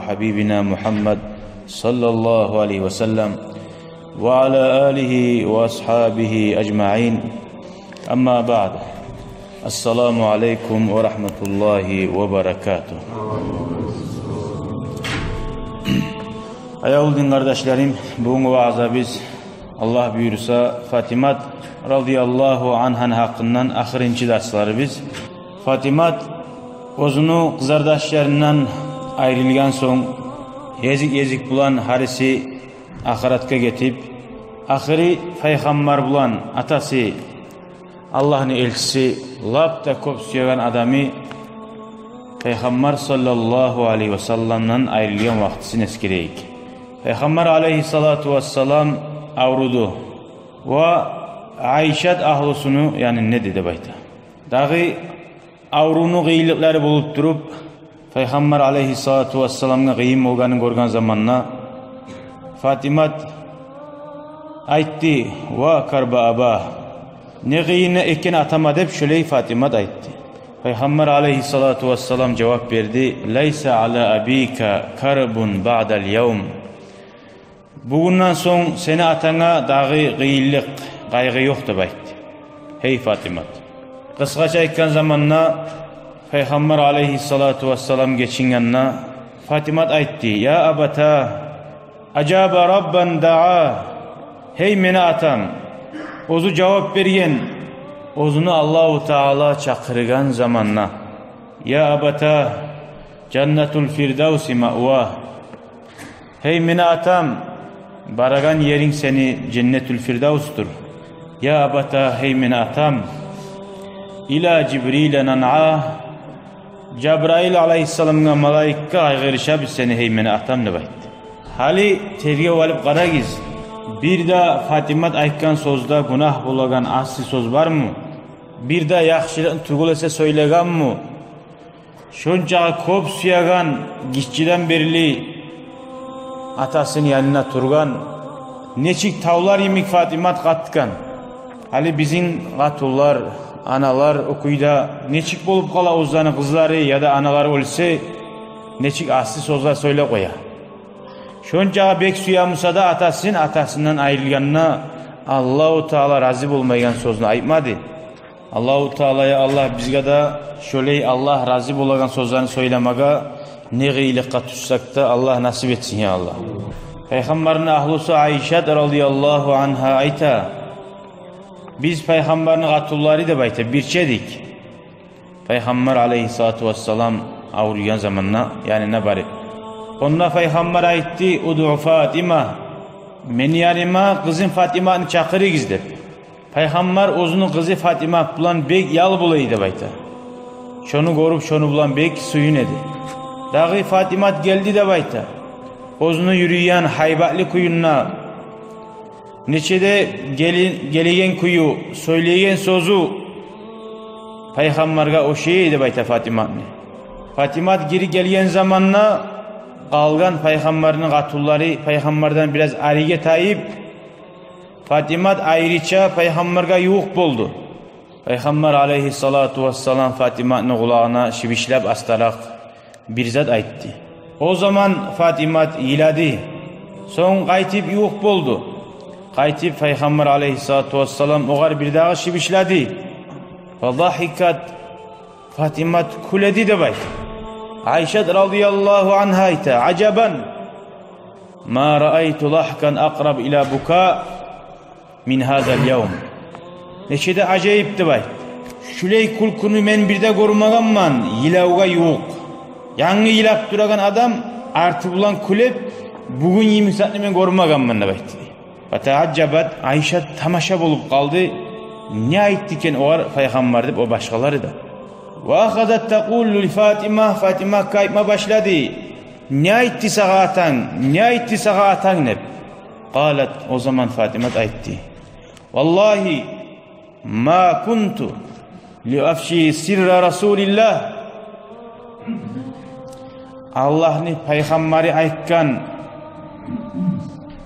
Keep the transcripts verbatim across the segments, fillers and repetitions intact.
حبيبنا محمد صلى الله عليه وسلم وعلى آله وأصحابه أجمعين. أما بعد. السلام عليكم ورحمة الله وبركاته. Аявлу дин къардашларым, бугюнгю ваъзабыз, Аллагь буюрса, Фатимат радияллагьу ангьаны гьакъындан ахырынчы дарсларыбыз. Фатимат оьзюню къызардашларындан айрылгъан сонг, гезик-гезик булан гьариси ахыратгъа гетип, ахыры Пайхаммар булан, атасы, Аллагьны элчиси, лап да кёп сюеген адамы Пайхаммар саллаллагьу алайгьи васалламдан айрылгъан вакътисин эсгерейик. Пайхаммар алайгьиссалату вассалам авруду ва Айшат агьлюсюню янында эди деп айта. Дагъы аврувну къыйынлыкълары болуп туруп, Пайхаммар алайгьиссалату вассаламгъа къыйын болгъанын гёрген заманда Фатимат айтды: «Ва карба аба, не къыйын экен атама», — деп шолай Фатимат айтды. Пайхаммар алайгьиссалату вассалам жавап берди: «Лайса ала абика карбун баъдал явм». «Бугюнден сонг сени атанга дагъы къыйынлыкъ, къайгъы ёкъ», — деп айтды. Гьей Фатимат. Къысгъача айтгъан заманда, Пайхаммар алайгьиссалату вассалам гечингенде, Фатимат айтды: «Я абата, ажаба раббан даа». Гьей мени атам, оьзю жавап берген, оьзюню Аллагьу Таала чакъыргъан заманда. «Я абата, жаннатул фирдавси маъва». Гьей мени атам, барагъан еринг сени Женнетул Фирдавсдур. Я абата, гьей мени атам, ила Жибрила нанъа, Жабраил алайгьиссаламгъа, малайикге къайгъырышабыз сени, гьей мени атам, деп айтды. Гьали тергев алып къарагъыз. Бир де Фатимат айтгъан сёзде гюнагь болагъан асси сёз бармы? Бир де яхшылыкъны тюгюл эсе сёйлегенми? Шончакъы кёп сюеген, гиччиден берли атасыны янында тургъан, нечик тавлар йимик Фатимат къатгъан. Гьали бизин къатунлар, аналар о кюйде нечик болуп къала, оьзлени къызлары яда аналары оьлсе, нечик асси сёзлер сёйлеп къоя. Шончакъы бек сюе буса да атасын, атасындан айрылгъанда Аллагьу Таала рази болмайгъан сёзню айтмады. Аллагьу Таала, я Аллагь, бизге де шолай Аллагь рази болагъан сёзлени сёйлемеге, не къыйынлыкъгъа тюшсек де, Аллагь насип этсин, я Аллагь. Пайхаммарны агьлюсю Айшат радияллагьу ангьа айта: «Биз Пайхаммарны къатунлары, — деп айта, — бирче эдик». Пайхаммар алайгьиссалату вассалам авруйгъан заманда янына барып. Онда Пайхаммар айтды: «Удъу Фатима, мени яныма къызым Фатиманы чакъырыгъыз», — деп. Пайхаммар оьзюню къызы Фатимат булан бек ял бола эди деп айта. Шону гёрюп, шону булан бек сююне эди. Дагъы Фатимат гелди деп айта. Оьзюню юрюйген гьайбатлы кююнде, нече де гели-, гелеген кюю, сёйлейген сёзю Пайхаммаргъа ошай эди деп айта Фатиматны. Фатимат гирип гелген заманда къалгъан Пайхаммарны къатунлары Пайхаммардан бираз арыгъа тайып, Фатимат айрыча Пайхаммаргъа ювукъ болду. Пайхаммар алайгьиссалату вассалам Фатиматны къулагъына шыбышлап астаракъ бир зат айтды. О заман Фатимат йылады. Сонг къайтып ювукъ болду. Къайтып Пайхаммар алайгьиссалату вассалам огъар бир дагъы шыбышлады. Фадахикат, Фатимат кюледи деп айта. Айшат радияллагьу ангьа айта: «Ажабан, ма раайту лахкан акъраб ила бука мин гьазал явм». Нече де ажайып деп айта. Шулай кюлкюню мен бир де гёрмегенмен, йылавгъа ювукъ. Янгы йылап турагъан адам арты булан кюлеп, бугюн йимик затны мен гёрмегенмен деп айта. Фатаажжабат, Айшат тамаша болуп къалды. Не айтды экен огъар Пайхаммар деп о башгъалары да. Ва ахазат такъулу ли Фатима, Фатимагъа айтма башлады. Не айтды сагъа атанг, не айтды сагъа атанг деп. Къалат, о заман Фатимат айтды: «Валлагьи, ма кунту ли афши сирра Расулиллагь». Аллагьны Пайхаммары айтгъан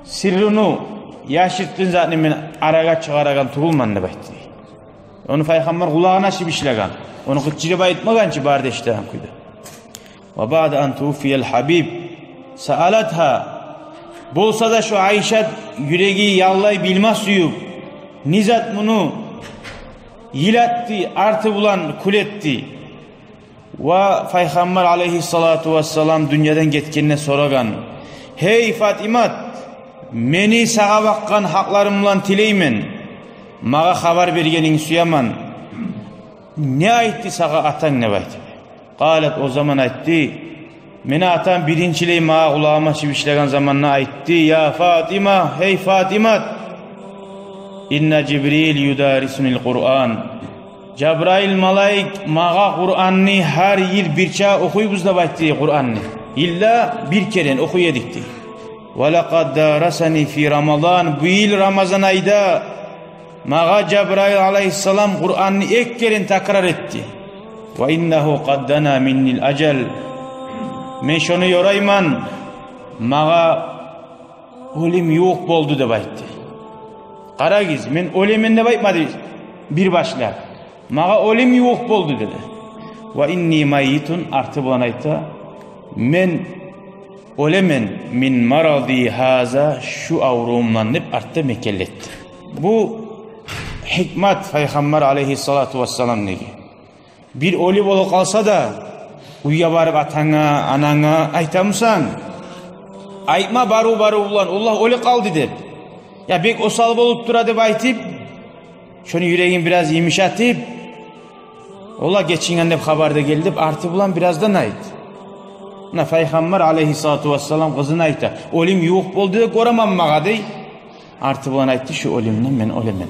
сирруну, яшыртгъын затны мен арагъа чыгъарагъан тюгюлмен деп айтды. Ону Пайхаммар къулагъына шыбышлагъан. Ону къычырып айтмагъан чы, бары да эшитеген кюйде. Ва баъда ан тувуффиял гьабиб, Саалатгьа, болса да шо Айшат юреги яллай билме сююп, не зат муну йылатды, арты булан кюлетди. Ва Пайхаммар алайгьиссалату вассалам дюньядан гетгенде сорагъан: «Гьей Фатимат, мени сагъа бакъгъан гьакъларым булан тилеймен, магъа хабар бергенинг сюемен. Не айтды сагъа атанг?» — деп айтып. Къалат, о заман айтды, мени атам биринчилей магъа къулагъыма чыбышлайгъан заманда айтды: «Я Фатима, гьей Фатимат, инна Жибрил юдарисунил Къуран. Жабрайыл малайик магъа Къуранны гьар йыл бирче охуйбуз деп айтды, Къуранны. Йылда бир керен охуй эдик», — дей. «Ва лакъад дарасани фи Рамадан, бу йыл Рамазан айда магъа Жабрайыл алайгьиссалам Къуранны эки керен такрар этди. Ва иннагьу къад дана миннил ажал. Мен шону ёрайман, магъа оьлюм ювукъ болду», — деп айтды. Къарагъыз, «мен оьлемен» деп айтмады бир башлап. «Магъа оьлюм ювукъ болду», — деди. «Ва инни майитун», арты булан айта, «мен оьлемен, мин маради гьаза, шу аврувумдан», — деп артда мекенлетди. Бу гьикмат Пайхаммар алайгьиссалату вассаламныки. Бир оьлю болуп къалса да, уьйге барып атанга, ананга айтамысан? Айтма барыв-барыв булан: «Оллагь, оьлюп къалды», — деп. «Я бек осал болуп тура», — деп айтып, шону юрегин бираз йымышатып, «Оллагь, гечинген деп хабар да гелди», — деп арты булан бираздан айт. Муна Пайхаммар алайгьиссалату вассалам къызына айта: «Оьлюм ювукъ болду да гёремен магъа», — дей. Арты булан айтды: «Шу оьлюмден мен оьлемен».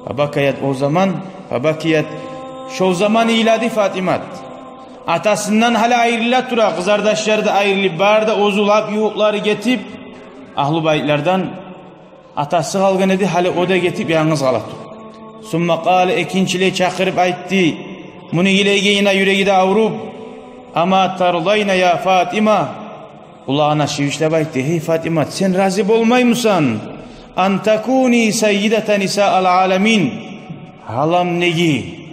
Фабакаят, о заман, фабакият, шол заман йылады Фатимат. Атасындан гьали айрыла тура, къызардашлары да айрылып, бары да оьзю лап ювукълары гетип, агьлу байтлардан атасы къалгъан эди, гьали о да гетип, янгыз къала тура. Сумма къала, экинчилей чакъырып айтды, муну йылайгъанына юреги де авруп: «Ама тардайна я Фатима?» Къулагъына чыбышлап айтды: «Гьей Фатимат, сен рази болмаймысан? Ан такуни саййидата нисаил аламин. Аламныки,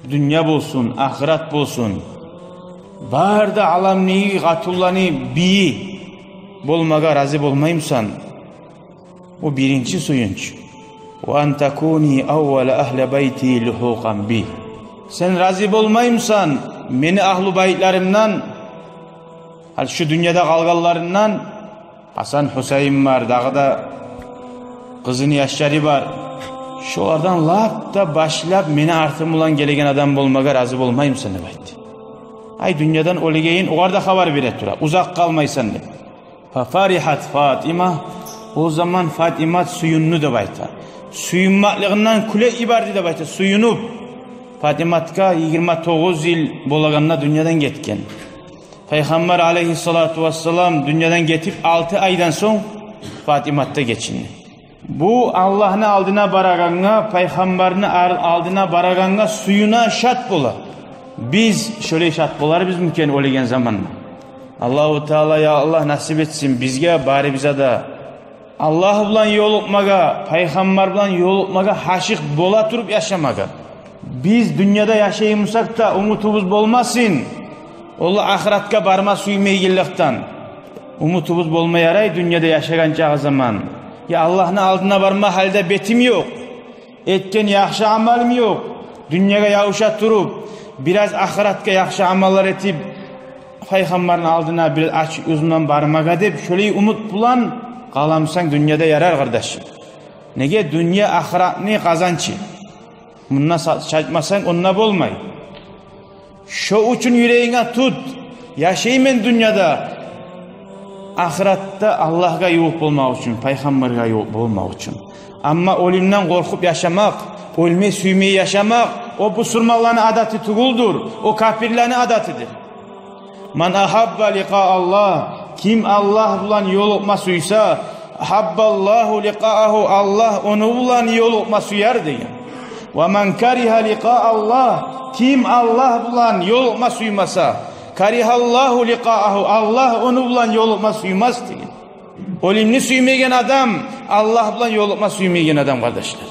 дюнья болсун, ахырат болсун, бары да аламныки къатынланы бийи болмагъа рази болмаймысан?» О биринчи сююнч. «Ва ан такуни аввала агьли байти лугьукъан би». Сен рази болмаймысан мени агьлу байтларымдан, гьали шу дюньяда къалгъанларындан, Гьасан, Гьусейин бар, дагъы да къызыны яшлары бар. Шолардан лап да башлап мени артым булан гелеген адам болмагъа рази болмаймысан деп айтды. Ай, дюньядан оьлегенин огъар да хабар бере тура, узакъ къалмайсан деп. Фафарихат Фатима, о заман Фатимат сююндю деп айта. Сююнмеклигинден кюлеп йиберди деп айта, сююнюп. Фатиматгъа йигирма тогъуз йыл болагъанда дюньядан гетген. Пайхаммар алайгьиссалату вассалам дюньядан гетип алты айдан сонг Фатимат да гечинди. Бу Аллагьны алдына барагъангъа, Пайхаммарны ар-, алдына барагъангъа сююне, шат бола. Биз шолай шат боларбызмы экен оьлеген заманда? Аллагьу Таала, я Аллагь, насип этсин бизге, барыбызгъа да Аллагь булан ёлукъмагъа, Пайхаммар булан ёлукъмагъа гьашыкъ бола туруп яшамагъа. Биз дюньяда яшай бусакъ да, умутубуз болмасын оллагь ахыратгъа барма сюймейгенликден. Умутубуз болма ярай дюньяда яшагъан чакъы заман. Я Аллагьны алдына барма гьали де бетим ёкъ. Этген яхшы амалым ёкъ. Дюньягъа ябуша туруп, бираз ахыратгъа яхшы амаллар этип, Пайхаммарны алдына бир ач оьзюмден бармагъа деп, шолай умут булан къаламсан дюньяда, ярар, къардашым. Неге? Дюнья ахыратны къазанчы. Мунда са-, чачмасанг, онда болмай. Шо учун юрегинге тут: яшайман дюньяда ахыратда Аллагьгъа ювукъ болмакъ учун, Пайхаммаргъа ювукъ болмакъ учун. Амма оьлюмден къоркъуп яшамакъ, оьлме сюймей яшамакъ, о бусурманланы адаты тюгюлдюр, о капирланы адатыдыр. Ман агьабба ликъа Аллагь, ким Аллагь булан ёлукъма сюйсе, агьаббаллагьу ликъаагьу, Аллагь ону булан ёлукъма сюер деген. Ва ман каригьа ликъа Аллагь, ким Аллагь булан ёлукъма сюймесе, каригьаллагьу ликъаагьу, Аллагь ону булан ёлукъма сюймес деген. Оьлюмню сюймейген адам Аллагь булан ёлукъма сюймейген адам, къардашлар.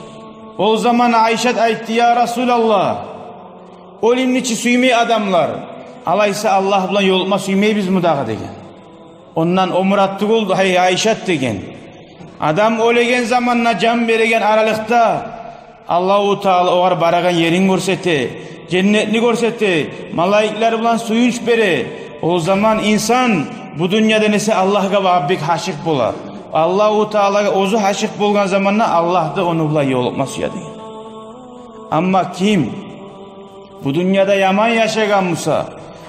Ол заман Айшат айтды: «Я Расулаллагь, оьлюмню чи сюймей адамлар, Алайса, Аллагь булан ёлукъма сюймейбизми дагъы?» — деген. Ондан о мурат тюгюл, гьей, Айшат, — деген. — Адам оьлеген заманда, жан береген аралыкъда Аллагьу Таала огъар барагъан ерин гёрсете, женнетни гёрсете, малайиклер булан сююнч бере. О заман инсан бу дюньядан эсе Аллагьгъа багъып бек гьашыкъ бола. Аллагьу Таалагъа оьзю гьашыкъ болгъан заманда Аллагь да ону булан ёлукъма сюе, деген. Амма ким бу дюньяда яман яшагъан буса,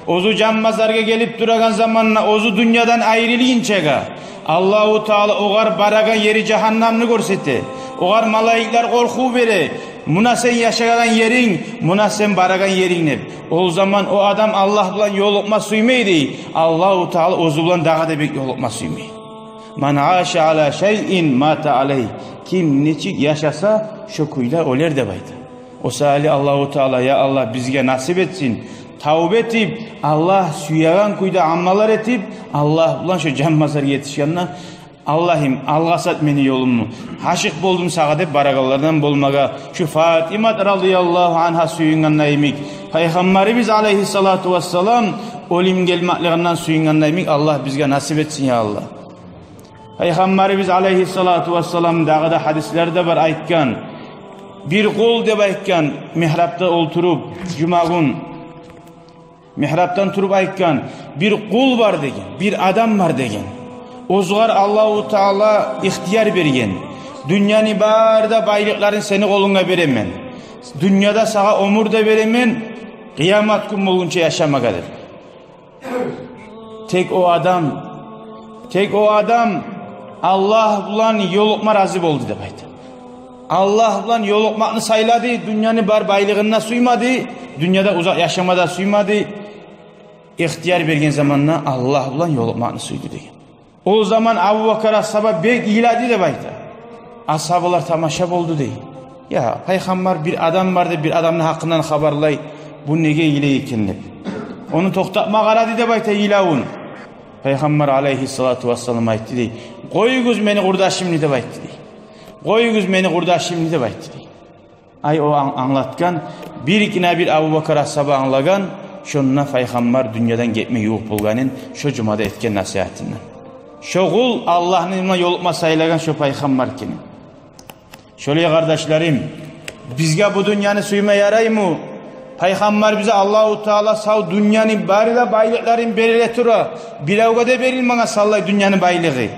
оьзю жан базаргъа гелип турагъан заманда, оьзю дюньядан айрылгъынчагъа, Аллагьу Таала огъар барагъан ери жагьаннамны гёрсете. Огъар малайиклер къоркъув бере: «Муна сен яшагъан еринг, муна сен барагъан еринг», — деп. О заман о адам Аллагь булан ёлукъма сюймейди, Аллагьу Таала оьзю булан дагъы да бек ёлукъма сюймей. «Ман аша ала шайин мата алайгь». Ким нечик яшаса, шо кюйде оьлер, деп айта. О саялы Аллагьу Таала, я Аллагь, бизге насип этсин, тавба этип, Аллагь сюеген кюйде амаллар этип, Аллагь булан шо жан базаргъа етишгенде: «Аллагьым, алгъасат мени ёлумну, гьашыкъ болдум сагъа», — деп барагъанлардан болмагъа. Шу Фатимат радияллагьу ангьа сююнгендей йимик, Пайхаммарыбыз алайгьиссалату вассалам оьлюм гелмеклигинден сююнгендей йимик Аллагь бизге насип этсин, я Аллагь. Пайхаммарыбыз алайгьиссалату вассалам, дагъы да гьадислерде бар айтгъан, бир къул, деп айтгъан, мигьрапда олтуруп, жумагюн мигьрапдан туруп айтгъан: «Бир къул бар, — деген, — бир адам бар, — деген. — Огъар Аллагьу Таала ихтияр берген: дюньяны бары да байлыкъларын сени къолунга беремен. Дюньяда сагъа оьмюр де беремен, къыямат гюн болгъунча яшамагъа», — деп. Тек о адам, тек о адам Аллагь булан ёлукъма рази болду, деп айта. Аллагь булан ёлукъмакъны сайлады, дюньяны бар байлыгъын да сюймеди, дюньяда узакъ яшама да сюймеди. Ихтияр берген заманда Аллагь булан ёлукъмакъны сюйдю, деген. О заман Абубакар асгьаба бек йылады, деп айта. Асгьабалар тамаша болду, дей. Я, Пайхаммар бир адам бар деп, бир адамны гьакъындан хабарлай, бу неге йылай экен деп. Ону токътатма къарады, деп айта, йылавун. Пайхаммар алайгьиссалату вассалам айтды, дей: «Къоюгъуз мени къурдашымны», — деп айтды, дей. «Къоюгъуз мени къурдашымны», — деп айтды, дей. Ай, о ан-, англатгъан, бир гине бир Абубакар асгьаба англагъан, шонда Пайхаммар дюньядан гетме ювукъ болгъанын, шо жумада этген насигьатындан. Шо къул Аллагьны ёлукъма сайлагъан шо Пайхаммар экенин. Шолай, къардашларым, бизге бу дюньяны сюйме яраймы? Пайхаммар бизге Аллагьу Таала сав дюньяны бары да байлыкъларын бериле тура, биревге де берилмеген саллай дюньяны байлыгъы.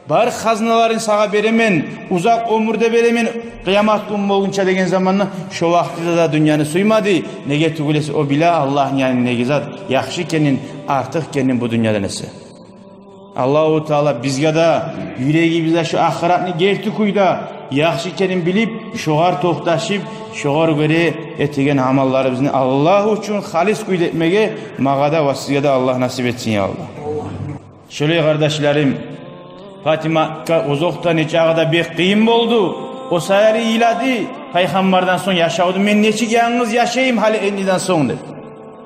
Бар хазналарын сагъа беремен, узакъ оьмюр де беремен, къыямат гюн болгъунча деген заманда, шо вакътиде де дюньяны сюймеди. Неге тюгюл эсе, о биле Аллагьны янындагъы зат яхшы экенин, артыкъ экенин бу дюньядан эсе. Аллагьу Таала бизге де, юрегибизде шо ахыратны герти кюйде яхшы экенин билип, шогъар токъташып, шогъар гёре этеген амалларыбызны Аллагь учун халис кюйде этмеге магъа да ва сизге де Аллагь насип этсин, я Аллагь. Шолай, къардашларым, Фатимагъа озокъда, нечакъы да бек къыйын болду. О саялы йылады: «Пайхаммардан сонг яшавду мен нечик янгыз яшайым гьали эндиден сонг», — деп.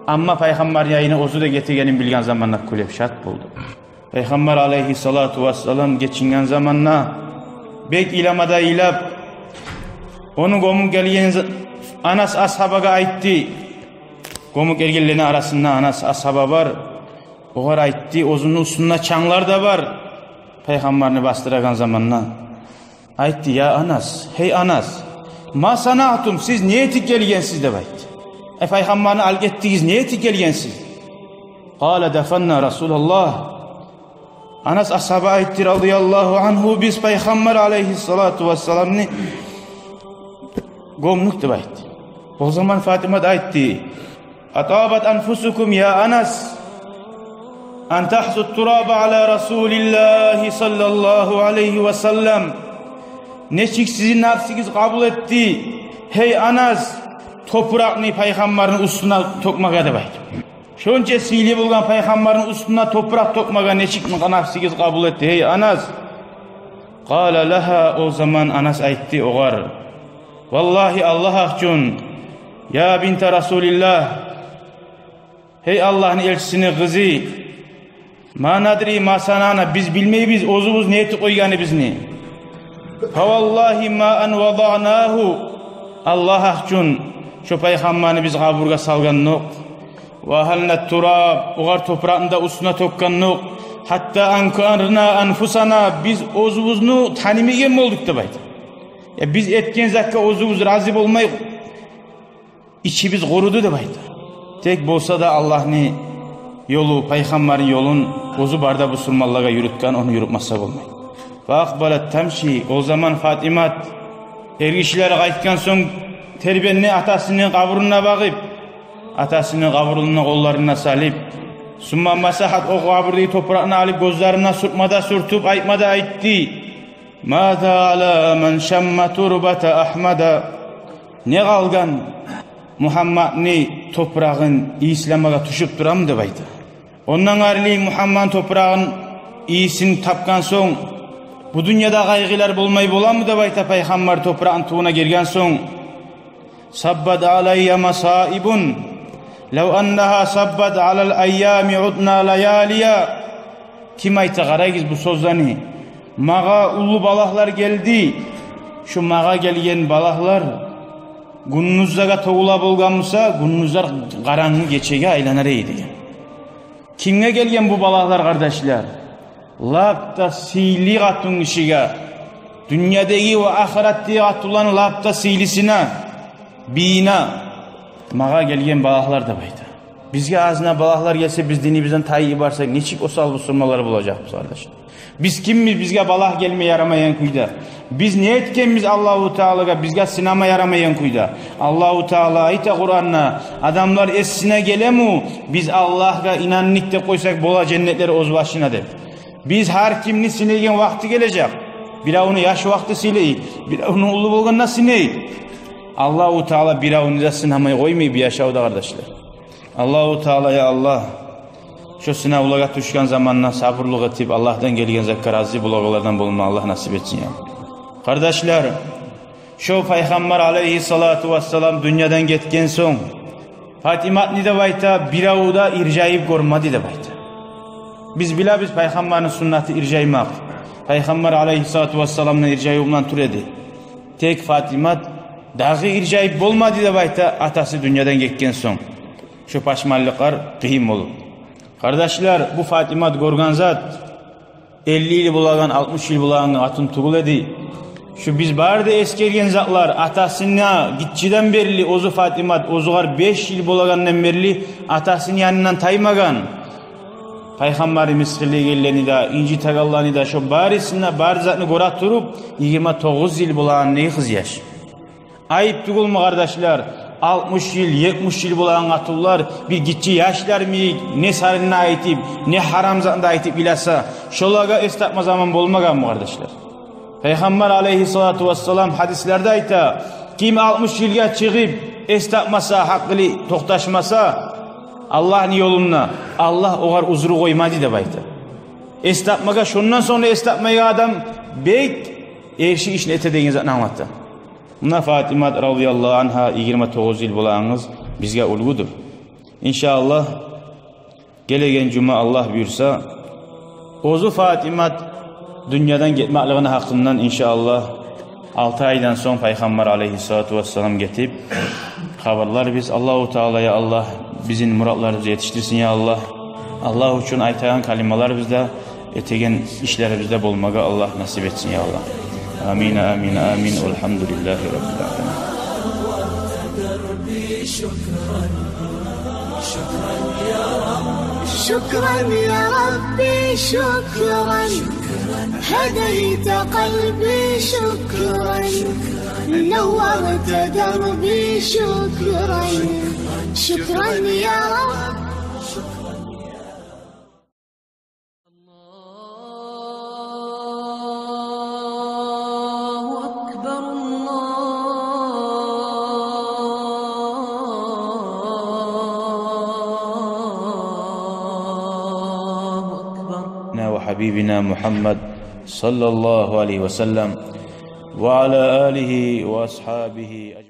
Амма Пайхаммарны янына оьзю де гетегенин билген заманда кюлеп шат болду. Пайхаммар алайгьиссалату вассалам гечинген заманда бек йылама да йылап, ону гёмюп гелген за-, Анас асгьабагъа айтды. Гёмюп гелгенлени арасында Анас асгьаба бар. Огъар айтды, оьзюню уьстюнде чанглар да бар, Пайхаммарны басдырагъан заманда. Айтды: «Я Анас, гьей Анас, ма санаътум, сиз не этип гелгенсиз?» — деп айтды. «Эй, Пайхаммарны алып гетдигиз, не этип гелгенсиз?» Къала: «Дафанна Расулаллагь». Анас асгьаба айтды, радияллагьу ангьу: «Биз Пайхаммар алайгьиссалату вассаламны гёмдюк», — деп айтды. О заман Фатимат айтды: «Атабат анфусукум, я Анас, ан тахсу тураба ала Расулиллагьи саллаллагьу алайгьи ва саллам. Нечик сизин нафсигиз къабул этди, гьей Анас, топуракъны Пайхаммарны уьстюне тёкмеге?» — деп айтды. «Шонча сыйлы болгъан Пайхаммарны уьстюне топуракъ тёкмеге нечик нафсигиз къабул этди, гьей Анас?» Къала лагьа, о заман Анас айтды огъар: «Валлагьи, Аллагь гьакъ учун, я бинта Расулиллагь, гьей Аллагьны элчисини къызы, ма надри ма санана, биз билмейбиз оьзюбюз не этип къойгъаныбызны. Фаваллагьи ма ан вадаънагьу, Аллагь гьакъ учун, шо Пайхаммарны биз къабургъа салгъандокъ, Ва ахална тураб, огъар топуракъны да уьстюне тёкгендокъ, хатта анкарна анфусана, биз оьзюбюзню танимайгъан болдукъ деп айта. Я биз этген затгъа оьзюбюз рази болмай, ичибиз къуруду деп айта. Тек болса да Аллагьны ёлу, пайхаммарны ёлун оьзю бары да бусурманлагъа юрютген, ону юрютмесе болмай. Фа акъбалат тамши, ол заман Фатимат эргишилери къайтгъан сонг тербенди атасыны къабуруна багъып, атасыны къабуруна къолларын салып, сумма масахат, о къабурдагъы топуракъны алып, гёзлерине сюртме де сюртюп, айтма да айтды: «Маза ала ман шамма турбата Ахмада?» Не къалгъан Мугьамматны топурагъын ийислемеге тюшюп турамы деп айта. Ондан къарли Мугьамматны топурагъын ийисин тапгъан сонг, бу дюньяда къайгъылар болмай боламы деп айта, пайхаммар топуракъны тюбюне гирген сонг. «Саббат алайя масаибун, лав аннагьа саббат алал айями удна лаялия». Ким айта, къарайгъыз бу сёзлени. Магъа уллу балагьлар гелди. Шу магъа гелген балагьлар гюндюзлеге тёгюле болгъан буса, гюндюзлер къарангы гечеге айланар эди деген. Кимге гелген бу балагьлар, къардашлар? Лап да сыйлы къатынгишиге, дюньядагъы ва ахыратдагъы къатынланы лап да сыйлысына, бийине магъа гелген балагьлар деп айта. Бизге азына балагьлар гелсе, биз динибизден тайып барсакъ, нечик осал бусурманлар болажакъбыз, къардашлар? Биз кимбиз, бизге балагь гелме ярамайгъан кюйде? Биз не этгенбиз Аллагьу Таалагъа, бизге сынама ярамайгъан кюйде? Аллагьу Таала айта Къуранда: «Адамлар эсине гелеми, биз Аллагьгъа инандыкъ деп къойсакъ бола женнетлер оьз башына», — деп. Биз гьар кимни сынайгъан вакъти гележек. Биревню яш вакъти сынай, биревню уллу болгъанда сынай. Аллагьу Таала биревню де сынамай къоймай бу яшавда, къардашлар. Аллагьу Таала, я Аллагь, шо сынавлагъа тюшген заманда сабурлукъ этип, Аллагьдан гелген затгъа рази болагъанлардан болма Аллагь насип этсин, я Аллагь. Къардашлар, шо Пайхаммар алайгьиссалату вассалам дюньядан гетген сонг, Фатиматны деп айта, бирев де иржайып гёрмеди деп айта. Биз билебиз, Пайхаммарны суннаты иржаймакъ. Пайхаммар алайгьиссалату вассаламдан иржайып булан тура эди. Тек Фатимат дагъы иржайып болмады деп айта, атасы дюньядан гетген сонг. Шо пашманлыкълар къыйын болуп. Къардашлар, бу Фатимат гёрген зат элли йыл болагъан, алтмыш йыл болагъан къатын тюгюл эди. Шу биз бары да эсгерген затлар, атасына гиччиден берли, оьзю Фатимат, оьзюгер беш йыл болагъандан берли атасыны янындан таймагъан. Пайхаммарны мысгъыллайгъанланы да, инжитегенлени да, шо барысын да, бары затны гёре туруп, йигирма тогъуз йыл болагъан не къыз яш. Айып тюгюлмю, къардашлар? Алтмыш йыл, етмиш йыл болагъан къатынлар бир гиччи яшлар йимик не сарынны айтып, не гьарам затны да айтып йыласа, шолагъа эс тапма заман болмагъанмы, къардашлар? Пайхаммар алайгьиссалату вассалам гьадислерде айта: «Ким алтмыш йылгъа чыгъып эс тапмаса, гьакъылы токъташмаса Аллагьны ёлунда, Аллагь огъар узру къоймады», — деп айта. Эс тапмагъа, шондан сонг да эс тапмайгъан адам бек эрши ишни эте деген затны англата. Муна Фатимат радияллагьу ангьа, йигирма тогъуз йыл болагъаныгъыз, бизге уьлгюдюр. Иншааллагь, гелеген жума, Аллагь буюрса, оьзю Фатимат дюньядан гетмеклигини гьакъындан, иншааллагь, алты айдан сонг Пайхаммар алайгьиссалату вассалам гетип, хабарларбыз. Аллагьу Таала, я Аллагь, бизин муратларыбызгъа етишдирсин, я Аллагь. Аллагь учун айтагъан калималарыбыз да, этеген ишлерибиз де болмагъа Аллагь насип этсин, я Аллагь. Амин, амин, амин. Валгьамдулиллагьи раббил аламин. شكرا يا ربي، شكرا. هديت قلبي، شكرا. نورت دربي، شكرا. شكرا يا رب. الله أكبر، الله أكبر. وحبيبنا محمد صلى الله عليه وسلم وعلى آله وأصحابه أجمعين.